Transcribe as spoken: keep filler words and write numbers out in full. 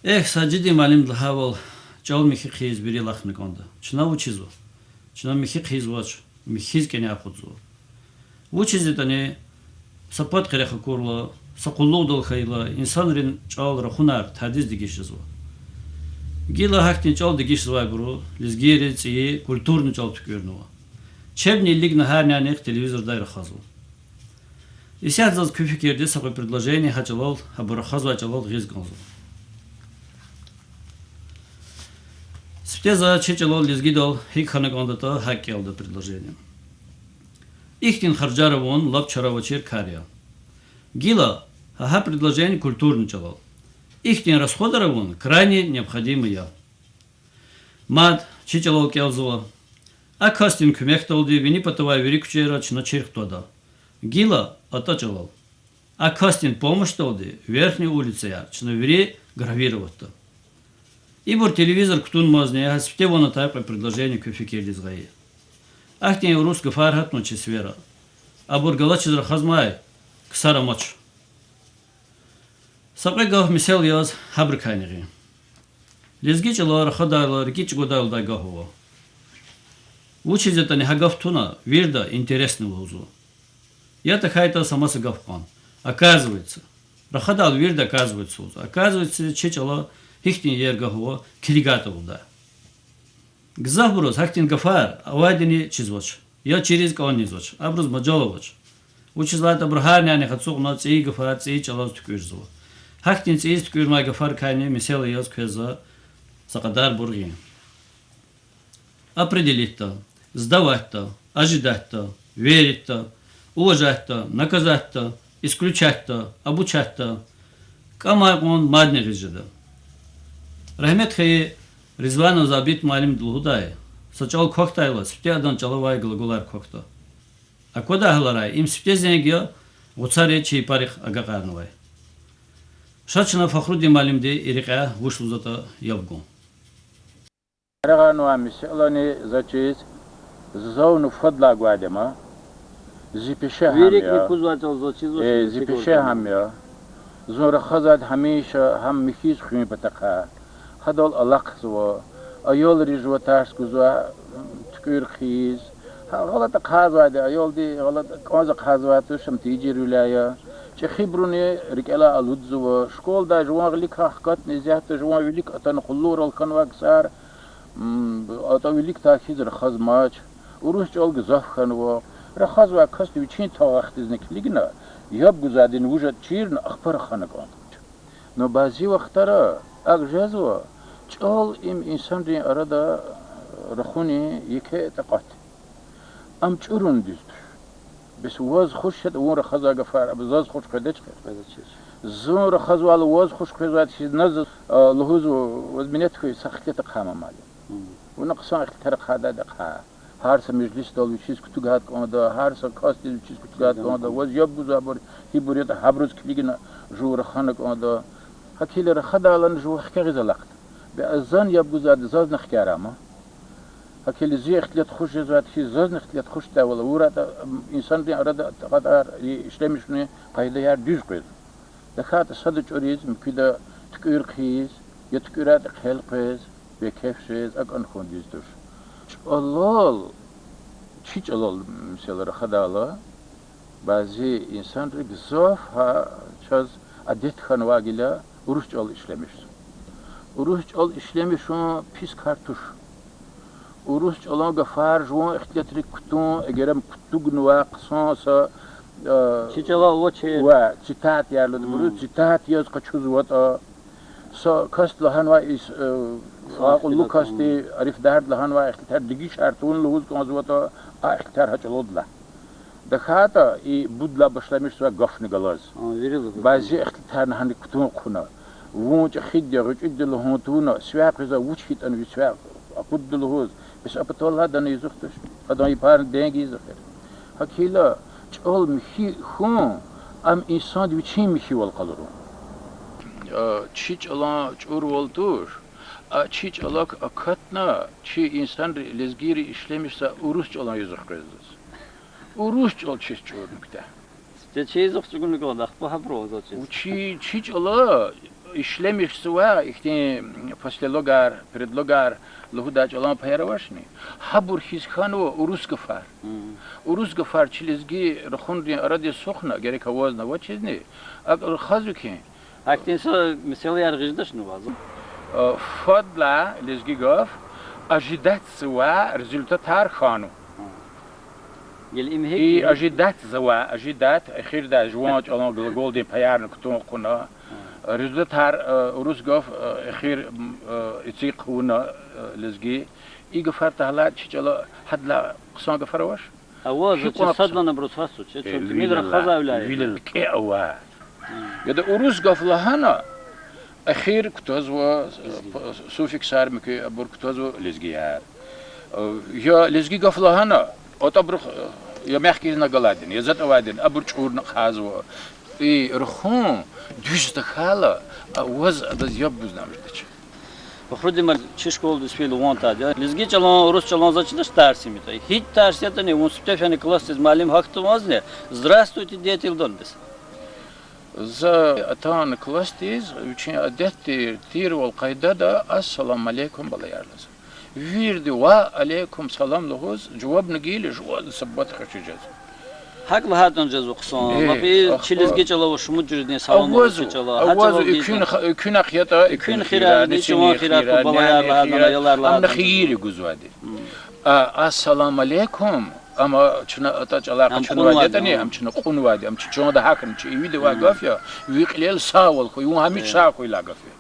Эхь, Сажидин муаллимди лагьайвал, чӀал михьи хъийиз вири алахъна кӀанда. Чна вучзава? Чна михьи хъийизвач, михьиз кӀаняй акъудзава. Вучиз ятӀани са пад-къерех акурла, са къуллугъдал хьайила, инсанрин чӀал, рахунар тадиз дегиш жезва. Гила гьахьтин чӀал дегиш жезвайбуру лезгийри цӀийи культурный чӀал туькӀуьрнава. Чебни илигна гьар нянихъ телевизордай рахазва. Исятда заз куь фикирдиз са кьве предложение гьа чӀалал, гьабур рахазвай чӀалал гъиз кӀанзава. Сифте за чи чӀалал, лезгидал гьикӀ хьана кӀандатӀа, гьакӀ кӀелда предложение. Ихьтин харжар авун лап чара авачир кар я. Гила гьа предложение культурный чӀалал. Ихьтин расходар авун крайне необходимо я. Мад чи чӀалал кӀелзава. А касдин куьмекдалди Вини-Патавай вири куьчейра чна чирх твада. Гила атӀа чӀалал. А касдин помощьдалди верхний улицаяр чна вири гравироватьда. Ибур телевизор кутунмазни гьа сифте ван атай кьве предложение куь фикирдиз гъайи. Ахьтин урус гафар гьатна чи сивера. Абур галачиз рахазмай ксар амач. Са кьве гаф мисал яз гьабурукайни гъин. Лезги чӀала рахадайла рикӀи чӀугвадай лугьудай гаф ава. Вучиз ятӀани гьа гаф туна, вирида интересный лугьузва. Я тахьайтӀа са маса гаф кьван. Оказывается. Рахадайла вирида оказывается лугьузва. Оказывается, чи чӀала гьихьтин иер гаф ава, килигайтӀа лугьудай. Гзафбуруз гьахьтин гафар авайдини чизвач, я чириз кӀанни ийизвач, абуруз мажал авач. Вучиз лагьайтӀа абуру гьар нянихъ ацукьна цӀийи гафар цӀийи чӀалаз туькӀуьрзава. Гьахьтин цӀийиз туькӀуьрнавай гафарикайни мисал яз квез за са кьадарбур гъин. Определитьда, сдаватьда, ожидатьда, веритьда, уважатьда, наказатьда, исключатьда, обучатьда, кӀамай кьван мадни гъиз жеда. Рагьмет хьайи Ризванов Забит муаллимди лугьудай: са чӀал квахьдайла, сифте адан чӀала авай глаголар квахьда. Аквадай гьаларай, им сифте зенг я, гъуцари чи япарихъ агакьарнавай. Ша чна Фахрудин муаллимди и рекьяй вуч лугьузватӀа яб гун. Къарагъарнавай месэлани за чиз, зав фадлай гвайди ам я, зи пеше гьам я. Э, зи пеше гьам я. Зун рахазвайди гьамиша гьам михьиз хуьн патахъай. Гьадал алахъзава, аялри жува тарс гузва, туькӀуьр хъийиз. Гьа гъалатӀ ахъайзавайди, аялди гъалатӀ кӀанз ахъайзавай туш, ам тийижирвиляй я. ЧӀехибуруни рикӀелай алудзава, школадай жуван гъиликай хкатна, исятда жуван вилик атана къуллугърал хьанвай ксар, атӀа виликдай хьиз рахазмач. Урус чӀал гзаф хьанва. Рахазвай касди вичин тавахдизни килигна, яб гузвайдини вуж ятӀа чирна, ахпа рахана кӀан. Но бязи вахтара акӀ жезва, чӀал им инсанрин арада рахунин еке такьат. Ам чӀурун дуьз туш. Бес ваз хуш ятӀа, вун рахазвай гафар, абур заз хуш къведач хьи. Зун рахазвайла ваз хуш къвезвайди хьиз на заз, а, лугьузва, ваз минет хьуй, са ихтилат ахъа, муаллим. Вуна хъсан ихтилатар ахъайдайди ахъа. Гьар са межлисдал вичиз кутугайди кӀанда, гьар са касдиз вичиз кутугайди кӀанда, ваз яб гузвайбур гьибур ятӀа гьабуруз килигна жув рахана кӀанда. ГьакӀ хьайила рахадайлани жува хкягъиз алахъда. Бес заз яб гузвайди зазни хкяр ама. ГьакӀ хьайила зи ихтилат хуш жезвайди хьиз, зазни ихтилат хуш жедайвал авуртӀа, инсанрин арада такьатар ишлемишунин къайдаяр дуьз къвезва. ТахьайтӀа сада чӀуриз, муькуьда туькӀуьр хъийиз, я туькӀуьрайтӀа хъел къвез, бейкеф жез, акӀ хьун дуьз туш. ЧӀалал, чи чӀалал, месела, рахадайла, бязи инсанри гзаф гьа чаз адет хьанвай гила урус чӀал ишлемишзава. Урус чӀал ишлемишун пис кар туш. Урус чӀалан гафар жуван ихтилатрик кутун, эгер ам кутугнавай хъсан са, э, чи чӀалал ва цитатаяр лугьуда, цитата яз къачузватӀа, са касди лагьанвай, э, акьуллу касди, арифдарди лагьанвай ихтилатар дегишар тавуна лугьуз кӀанзаватӀа, а ихтилатар гьа чӀалалди лагь. ТахьайтӀа и пуд лагьай башламишзавай гафни галаз. Бязи ихтилатарни гьаник кутун хъувуна. Вун чӀехиди я, гъвечӀиди я лугьун тавуна, сивяй къвезвай вуч хьайитӀани ви сивяй акъудда лугьуз, бес а патал лагьайди язух туш. Адан япарни денг ийиз эхир. ГьакӀ хьайила, чӀал михьи хьун, ам инсанди вичин михьивал къалурун. Чи чӀалан чӀурвал туш, а чи чӀалак акатна, чи инсанри, лезгийри ишлемишзавай урус чӀалан язух къвезваз. Урус чӀал чиз чӀурна куьтягь. Чи язух чӀугуна кӀанда, ахпа гьабуру ваз чиз. Чи, чи чӀала, Ишлемишзава ихьтин послелогар, предлогар лугьудай чӀалан паяр авачни? Гьабур хьиз хьанва урус гафар. Урус гафар чи лезги рахунрин арадиз сухна, герек авазни авачизни, акӀ рахазва хьи. Гьахьтин са месэлаяр гъиздачни ваз? Э, фадлай лезги гаф ожидатьзава результатар хьанва. Гила им гьикӀ? И ожидатьзава, ожидать, эхирдай жуван чӀалан глаголдин паярни кутун хъувуна. Результатар, э, урус гаф, э, эхир, м, э, эциг хъувуна, э, лезги. И гафар тахьайтӀа чи чӀала гьадалай хъсан гафар авач. Ава, заз чиз садлагьана абуруз гьатзава, чун тӀимил рахазвайвиляй. Вилел кӀе ава. Яда урус гаф лагьана, эхир кутазва, суффиксар муькуь абур кутазва лезгияр. Я лезги гаф лагьана, атӀа абурухъ, я мягкий знак галайдини, я затӀ авайдини, абур чӀурна хъазва. И рахун дуьз тахьайла, а ваз адаз яб гуз намждач. Фахрудин муаллим, чи школадиз фейила ван атайди я. Лезги чӀалан, урус чӀалан заз чидач тарс ийимир. Гьич тарс ятӀани, вун сифте фена классдиз, муаллим гьахьда вазни, здравствуйте, дети лугьуда бес. За атана классдиз, вичин адет тир, тирвал къайдада ассаламу алейкум, балаяр, лугьузва. Вирида ва алейкум салам лугьуз жавабни гайила, жуваз са бубади хвеши жезва. ГьакӀ лагьайтӀани жезва хъсан. Э, лап и чи лезги чӀала ва шумуд жуьредин салам лугьуз чи чӀала. Авазва, авазва, экуьнахъ ятӀа, экуьн хийирар, нечини хийирар, балаяр лагьана, аялар лагьана, амни хийир я гузвайди. А, ассаламу алейкум, ам чна атӀа чӀалай къачунвайди ятӀани, ам чна кьунвайди, ам чи чанда гьахьна, чи ивидавай гаф я, ви кьилел сагъвал хьуй, вун гьамиша сагъ хьуй лагьай гаф я.